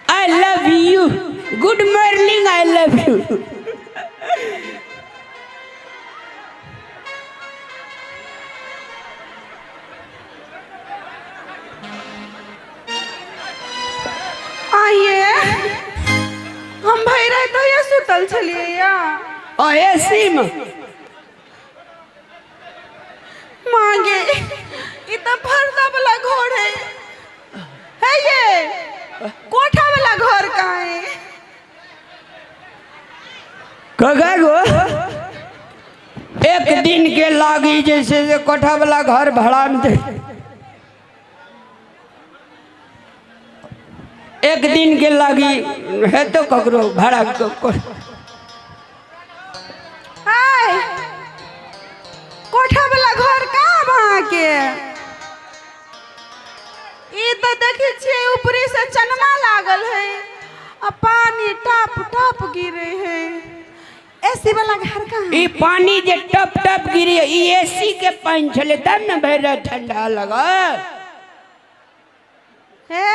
I love you, good morning, I love you. आइए, हम भरि राति तहिया सुतल छलियै या। ओ एसी में। मांगे, ई तऽ फर्दा वाला घर है। है ये कोठा वाला घर कहाँ है? कगा गो, एक दिन के लागी जैसे से कोठा वाला घर भाड़ा में दे। एक दिन के लागी है तो ककरो भाड़ा हाय, कोठा वाला घर कहाँ बा अहाँके? ई तऽ देखै छियै ऊपरे से चनमा लागल है आ पानी टप टप गिरे है। एसी वाला घर कहाँ? ई पानी जे टप टप गिरे, ई एसी के पानी छले तब ने भरि राति ठंडा लगल। हे,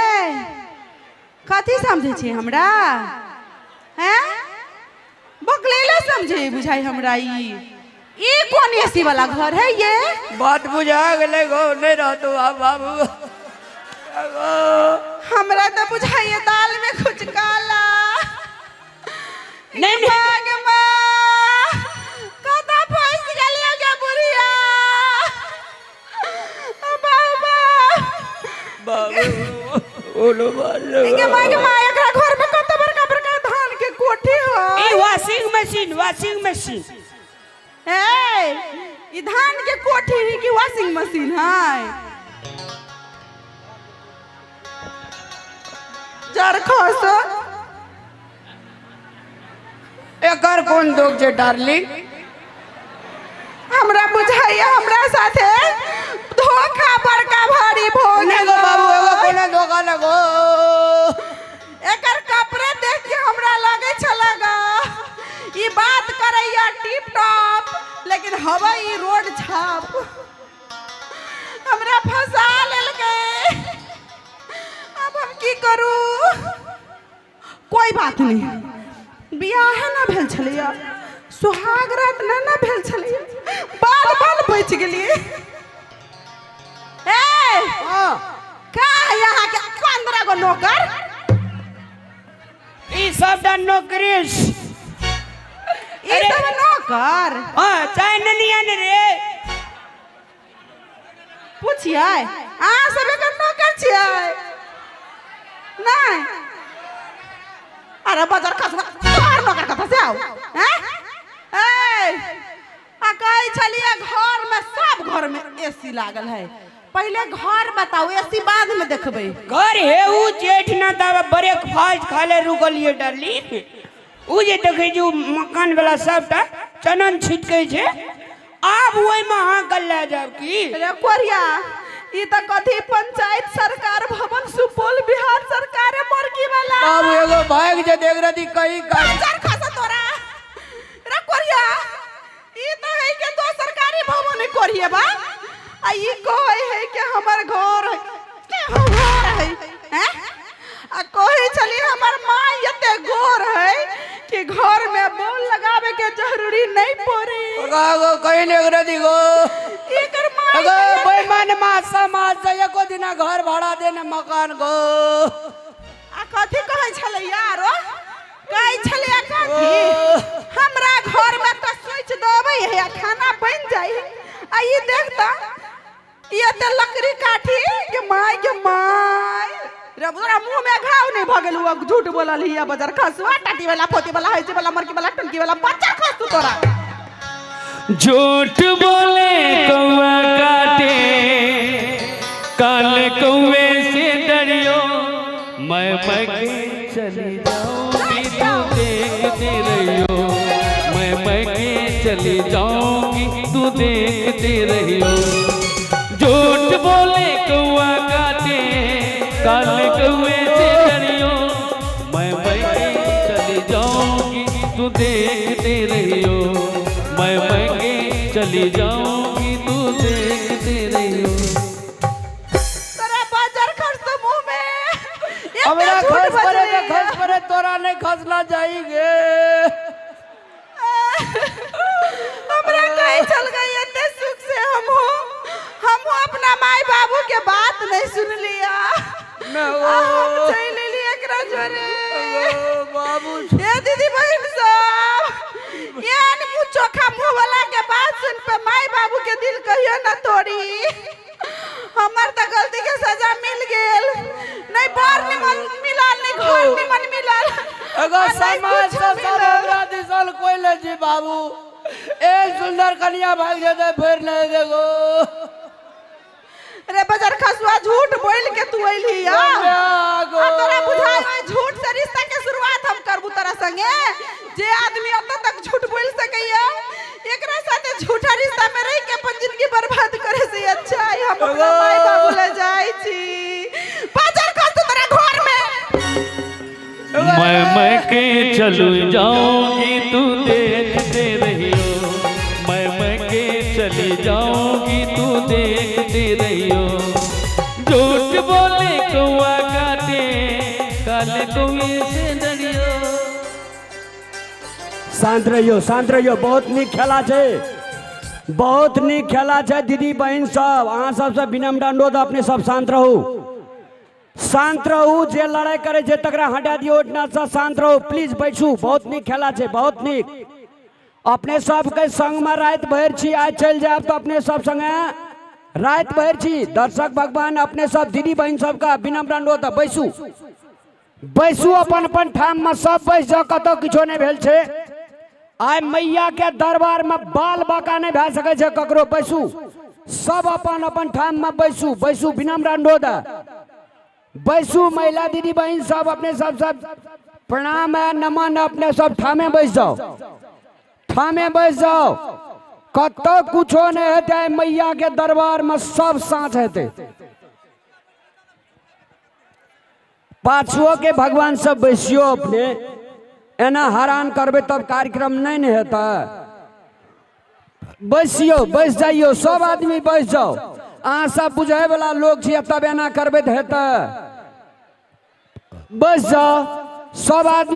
कथी समझै छियै हमरा? हैं, बकलेला समझे बुझाइ हमरा। ई ई कोन एसी वाला घर है ये? बात बुझा गेलै गो, नहीं रहतो आब बाबू। हमरा तऽ बुझाइए दाल में कुछ काला। नहीं, नहीं। भगवान, कतऽ फंसि गेलियै गे बुढ़िया? बाबा। बाबू, बोलो बात। गे माय, गे माय, एकरा घर में कते बड़का बड़का धान के कोठी है। ई वॉशिंग मशीन, वॉशिंग मशीन। हे, ई धान के कोठी है कि वॉशिंग मशीन है? जर खस। एकर कोन दोष छै डार्लिंग? हमरा बुझाइया हमरा साथे धोखा बड़का भारी भो नहीं गो बाबू, एगो कोनो धोखा न गो। एकर कपड़े देख के हमरा लगे छला गा ई बात करैया टिप टॉप, लेकिन हवा ई रोड छाप। हमरा फंसा लेलकै। अब हम की करू? कोई बात नहीं, बियाहे ना भेल छलैया, सुहाग रात ना ना भेल छलैया, बाल बाल बचि गेलियै। ए। हाँ। का यहाँ के 15 गो नौकर? ई सबटा नौकरी। ई सब नौकर? हाँ, चाय नहीं आने रे। पूछियै, अहाँ सब एकर नौकर छियै? नहीं? अरे बजर खसुआ, तोहर नौकर कतऽ से आउ? हैं? ए, आ कहै छलियै घर में सब घर में एसी लागल है। पहिले घर बताउ, एसी बाद में देखबै। घर हे उ जेठ ना ताबे ब्रेकफास्ट खा ले रुकलिए डार्लिंग। उ जे देखै छी उ मकान वाला सबटा चनन छिटकै छै। आब ओहिमे अहाँ के लए जायब की? रे कोरिया, ई तऽ कथी पंचायत सरकार भवन, सुपौल, बिहार सरकार मुर्गी वाला। बाबू, एगो भाग जे देख रही कहीं का। बजर खसा तोरा। रे कोरिया, ई तऽ है के दो सरकारी भवन है कोरिया बा, आ ई कहै है कि हमर घर है। के हम घर है? हैं? आ कहै छली हमर माँ एते गोर है कि घर में बोल लगावे के जरूरी नहीं पड़े। गो कहीं देख रही गो। एकर माँ एगो बेईमान माँ समाज से एको दिना घर भाड़ा देने मकान गो। आ कथी कहै छलै यारो? कहै छलै कथी, हमरा घर में तऽ स्विच दबै है आ खाना बनि जाइ है। आ ई देख तऽ, ई एते लकड़ी काठी के माय के my रे, तोरा मुंह में घाव नहीं भऽ गेल? ओ झूठ बोलल हिया। बजर खसुआ, टाटी वाला, पोती वाला, हैसी वाला, मरकी वाला, टंकी वाला, बच्चा खसु तोरा। झूठ बोले कौआ काटे, काले कौए से डरियो, मैं मैके चली जाऊंगी, तू देखते रहियो। मैं मैके चली जाऊंगी, तू देखते रहियो। झूठ बोले कौआ काटे, काले कौए से डरियो, मैं मैके चली जाऊंगी, तू देखते रहियो। मैं मैके चली जाऊंगी, तू देखते रहियो। तोरा फसला जाई गे। हमरा कहीं चल गई एते सुख से हम हो, हम अपना माय बाबू के बात नहीं सुन लिया। ना आ, हम ओ, चल लेली एकरा जोरे। ओ, बाबू। ए दीदी बहन सब, एहन मुँह चोखा मुँह वाला के बात सुन पे माय बाबू के दिल कहियो न तोड़ी। हमर तऽ गलती के सजा मिल गेल, नहीं बर निमन मिलल, नहीं घर निमन मिलल, एगो आ नहीं समाज कुछो से सब मिलल। हमरा दिसल कोई ले जी बाबू, एक सुंदर कन्या भाग जेतै फेर नहीं देखो। रे बजर खसुआ, झूठ बोल के तू अइली आ? आ तोरा बुझाइ है झूठ से रिश्ता के शुरुआत हम करबू तोरा संगे? जे आदमी अब तक झूठ बोल सकैया, एकरा साथे झूठा रिश्ता में रह के अपन जिंदगी बर्बाद करे से अच्छा है हम अपना माय बाबू ले जाई छी। बजर खसु तोरा घर में। मैं के चलू जाऊंगी तू देखते रहियो, मैं के चली जाऊंगी तू देखते रहियो। झूठ बोले कौआ काटे, काले कौए से डरियो। शांत रहियो, शांत रहियो। बहुत नीक खेला छै, बहुत नीक खेला छै। दीदी बहिन सब, अहाँ सबसँ विनम्र अनुरोध, अपने सब शांत रहू, शांत रहू। जे लड़ाई करे छै तकरा हटा दियौ ओहिठिनासँ। शांत रहू प्लीज, बैसू। बहुत नीक खेला छै, बहुत नीक। अपने सबके संगमे राति भरि छी, आइ चलि जायब तऽ अपने सब संगे राति भरि छी। दर्शक भगवान, अपने सब दीदी बहिन सबके विनम्र अनुरोध, बैसू, बैसू अपन अपन ठाममे सब बैस जाउ। कतौ किछो नहि भेल छै। आइ मैया के दरबार में बाल बाका नहीं भए सकै छै ककरो। बैसू सब अपन अपन ठाम में, बैसू, बैसू, विनम्र अनुरोध है, बैसू। महिला दीदी बहिन सब, अपने सब सब प्रणाम है, नमन है, अपने सब ठामे बैस जाओ, ठामे बैस जाओ। कतौ कुछो नहीं हेतै। आइ मैया के दरबार में सब साँच हेतै। पाछुओ के भगवान सब बैसियो। अपने एना हरान करबै तब कार्यक्रम नहीं ने हेतै। बैसियो, बैस जाइयो, सब आदमी बैस जाओ। अहाँ सब बुझै वाला लोग छियै, तब एना करबै तऽ हेतै? बैस जाओ सब आदमी।